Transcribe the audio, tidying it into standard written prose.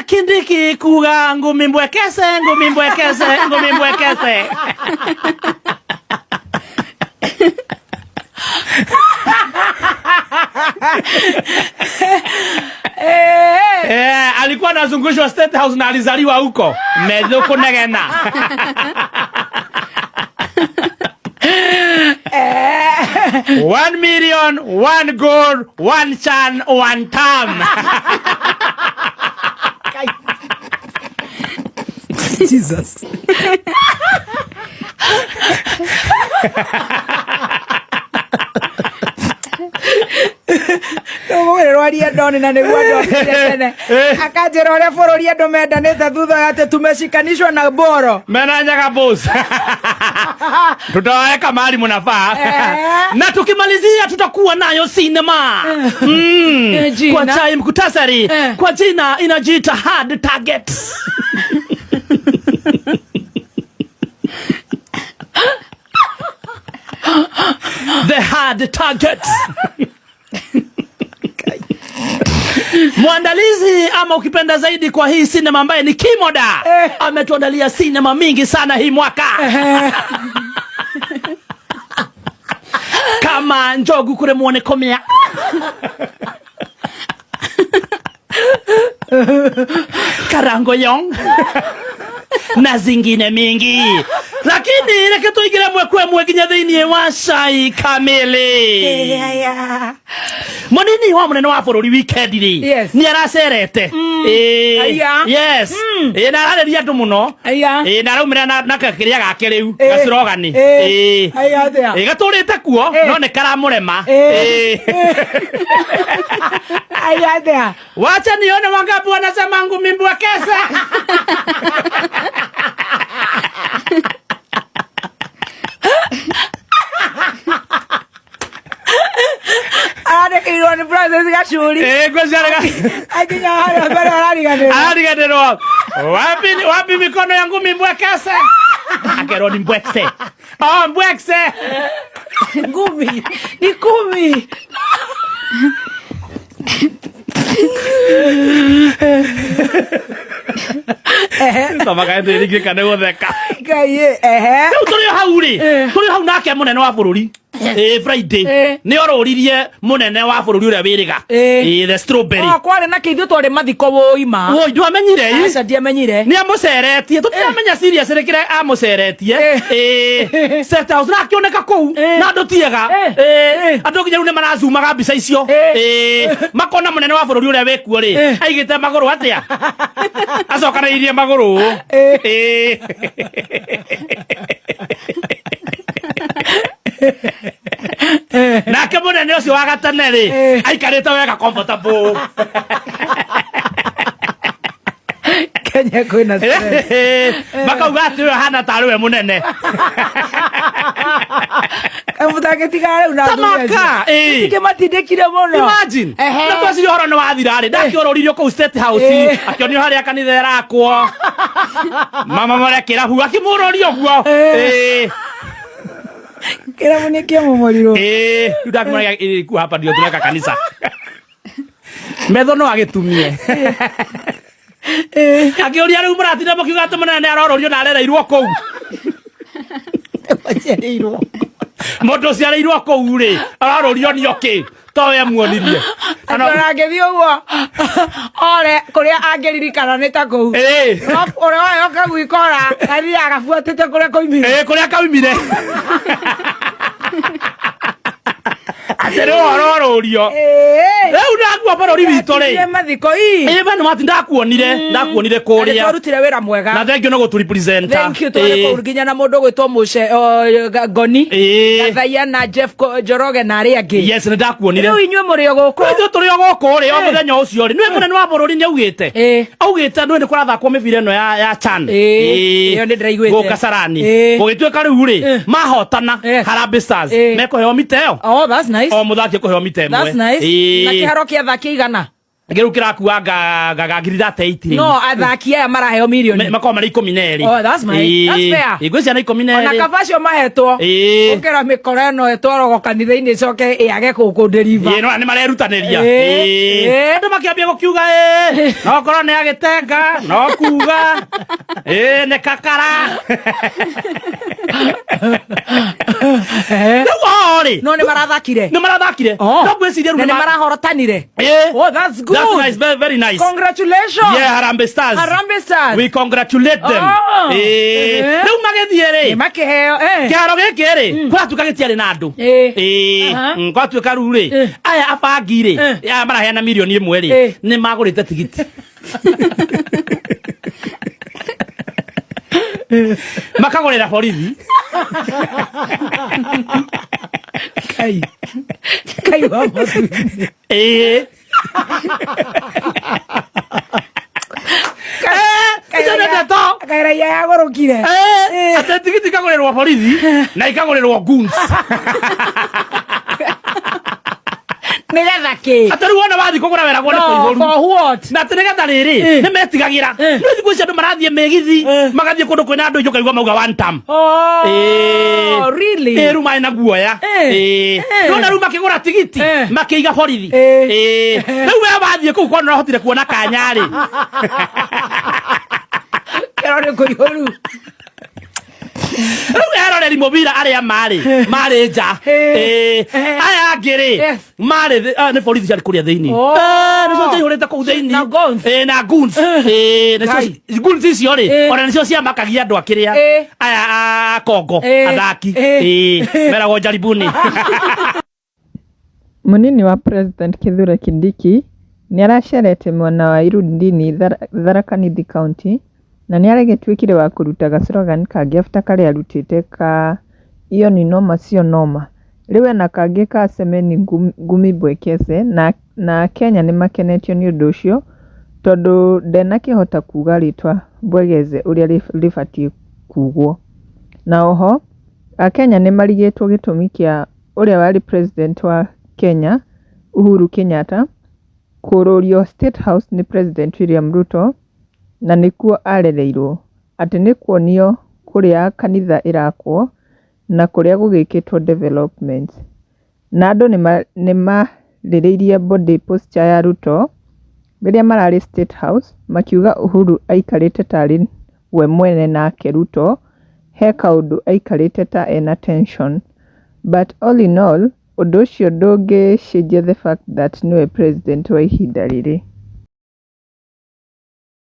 Kindiki kuga ngumi mbwekese, ngumi mbwekese, ngumi mbwekese. Eh, alikuwa anazungushwa State House na alizaliwa huko Methu kunegena. 1 million, one goal, one chan, one term. Jesus. Rwaria ndoni na nĩguo ndonire tene akanjĩra ũrĩa bũrũri andũ mendanĩte thutha wa atĩ tumeshikanishwa na boro. Mena nyaga boss. Tutawaweka mahali mnafaa. Eh. Na tukimalizia tutakuwa nayo sinema. Eh, jina. Kwa chai mkutasari. Eh. Kwa jina inajiita Hard Target. The Hard Target. Mwandalizi ama ukipenda zaidi kwa hii sinema ambaye ni Kimoda ametuandalia sinema mingi sana hii mwaka kama Njogu kure muone komia Karango Yong na zingine mingi, lakini reke tuingire mwe kwa mwe nginya thiini wa cai kamili. Munini wa munene wa bururi weekend ri ni aracerete. Aya. Yes. Na ararĩria andũ mũno. Aya. Na araumĩra na kĩrĩa gake rĩu gacirogani. Aya atĩa? Gatũrĩte kuo no nĩ karamũrema. Aya atĩa? Wacha nione wangapi wanasema ngumi mbwekese. Arandĩkĩirwo nĩ Francis Gacuri. Ngwĩciria Akinya harĩa mbere arariganĩrwo. Arariganĩrwo. Wapi wapi mikono ya ngumi mbwekese? Akerwo ni mbwekse. Oh, mbwekse. Ngumi ni kumi. Tamaga ndĩringĩka nĩ gũtheka. Ngai ĩ, ehe. Rĩu tũrĩ o hau rĩ, tũrĩ o hau nake mũnene wa bũrũri. Friday nĩ orũririe mũnene wa bũrũri ũrĩa wĩrĩga. The strawberry. O kwarĩ na kĩithuĩ twarĩ mathiko wũima. Woi, ndwamenyire ĩ? Aca ndiamenyire. Nĩ amũceretie tũtiramenya serious nĩ kĩrĩa amũceretie. State House na akĩoneka kũu na andũ tiega. Andũ nginya rĩu nĩ marazumaga mbica icio. Makona mũnene wa bũrũri ũrĩa wĩkuo rĩ aigĩte magũrũ atĩa, acokanĩrĩirie magũrũ ũũ. Nake mũnene ũcio wa gatene rĩ aikarĩte wega comfortable. Kenya kwĩna stress. Makauga atĩ ũyũ ahana tarĩ we mũnene. Mũtangĩtigana rĩu na athuri acio. Tamaka, ĩĩ. Kĩmatindĩkire mũno. Imagine. Na tweciria ũhoro nĩ wathira rĩ, ndakĩorũririo kũu State House akĩonio harĩa kanitha ĩrakwo mama marĩa kĩrabu akĩmũroria ũguo. Kĩrabu nĩ kĩamomorirwo. Rĩu ndakĩmũrega ĩku hapa ndio tunaweka kanisa metho no agĩtumie akĩũria rĩu mũratinda mũkiuga atĩ mũnene nĩ arorũrio na arereirwo kũu. Maciarĩirwo. Mũndũ ũciarĩirwo kũu rĩ arorũrio nĩ okĩ to we muonirie. Andũ angĩthiĩ ũguo ore kũrĩa angĩririkana nĩ ta kũu. Ũrĩa wayoka gwikora athiaga agabuatĩte kũrĩa koimire. Kũrĩa kaumire atĩ rĩ ũhoro ũrũrio rĩu ndakua bũrũri witũ rĩ Atindire mathiko ii. We nĩ wati ndakuonire kũrĩa. Twarutire wĩra mwega. Na thank you nĩ gũtũrepresenta. Thank you twarĩ kũu nginya na mũndũ ũgwĩtwo Mũce Ngoni Gathaia na Jeff Njoroge na arĩa angĩ. Yes, nĩ ndakuonire. Rĩu inyuĩ mũrĩ o gũkũ. Ithuĩ tũrĩ o gũkũ rĩ o mũthenya ũcio rĩ nĩwe mũnene wa bũrũri nĩ augĩte augĩte nĩwe nĩ kũrathakwo mĩbira ĩno ya CHAN. Ĩyo nĩ ndĩraiguĩte. Gũka Kasarani gũgĩtuĩka rĩu rĩ mahotana Harambee Stars mekũheo mita ĩyo. Oh, that's nice. O mũthaki ekũheo mita ĩmwe. That's nice. Na kĩharo kĩa athaki igana? Rĩu kĩrakua nga ngiri 38 rĩu. No athaki aya maraheo mirioni. Makorwo marĩ 12. Oh, that's fair. Ĩĩ, gwĩ ciana 12. Ona kaba acio mahetwo. Ũkĩra mĩkora ĩno ĩtwaragwo kanitha-inĩ ĩcoke ĩage kũkũ deliver. Ĩĩ, no nĩ marerutanĩria. Ĩĩ. Andũ makĩambia gũkiuga ĩĩ, no korwo nĩ agĩtenga, no kuga. Ĩĩ, nĩ kakara. Rĩu oho rĩ. No nĩ marathakire. Nĩ marathakire. Oh. No ngwĩciria rĩu Na nĩ marahorotanire. Ĩĩ. Oh, that's good. That's nice, very, very nice. Congratulations. Yeah, Harambee Stars. Harambee Stars. We congratulate them. Oh. Ĩĩ. Rĩu magĩthiĩ rĩ. Nĩ makĩheo. Kĩharo gĩkĩ rĩ, kũratuĩka gĩtiarĩ na andũ. Ĩĩ. Kwatuĩka rĩu rĩ, aya abangi rĩ, aya maraheana mirioni 1 rĩ, nĩ magũrĩte tigiti. Makagũrĩra borithi. Kai. Kai wa matu-inĩ. Ĩĩ. Icio nĩ ndeto. Kai raia yagũrũkire. Atĩ tigiti ikagũrĩrwo borithi na ikagũrĩrwo goons. Nĩgetha kĩ? Atĩ rĩu wona wathiĩ kũgũra weragwo nĩ No, kũihũru. for what? Na atĩ nĩgetha rĩrĩ, nĩ metigagĩra. Nĩ thikũ ici andũ marathiĩ mĩgithi, magathiĩ kũndũ kwĩna andũ aingĩ ũkaigua mauga one term. Oh, really? Ĩĩ, rĩu marĩ na guoya. Ĩĩ. Nĩwona rĩu makĩgũra tigiti, makĩiga borithi. Ĩĩ. Rĩu we wathiĩ kũu kwana ũrahotire kuona kanya rĩ. Kĩro nĩ kũihũru. Rĩu eroreri mũbira arĩa marĩ nja. Ĩĩ. Aya angĩ rĩ, marĩ nĩ borithi ciarĩ kũrĩa thĩinĩ. Oh. Nĩcio ciaihũrĩte kũu thĩinĩ. Na guns. Ĩĩ, na goons. Ĩĩ, nĩcio goons icio rĩ, ona nĩcio ciamakagia andũ akĩrĩa. Aya a Kongo, athaki. Ĩĩ, meragwo jaribuni. Mũnini wa President Kithure Kindiki nĩaracerete mwena wa Irundini Tharaka Nithi County na nĩaragĩtuĩkire wa kũruta ga slogan kangĩ after karĩa arutĩte ka iyo ni noma sio noma. Rĩu ena kangĩ ka semeni ngumi mbwekese na akenya nĩmakenetio nĩ ũndũ ũcio tondũ ndenakĩhota kuga rĩtwa Mbwegeze ũrĩa rĩbatiĩ kugwo. Na oho akenya nĩmarigĩtwo gĩtũmi kĩa ũrĩa warĩ president wa Kenya Uhuru Kenyatta kũrũrio State House nĩ President William Ruto na nĩkuo arereirwo, atĩ nĩ kuonio kũrĩa kanitha ĩrakwo na kũrĩa gũgĩkĩtwo development. Na andũ nĩmarĩrĩirie body posture ya Ruto rĩrĩa mararĩ State House makiuga Uhuru aikarĩte tarĩ we mwene nake Ruto he kaũndũ aikarĩte ta ena tension. But all in all ũndũ ũcio ndũngĩcenjia the fact that nĩwe president wa ihinda rĩrĩ.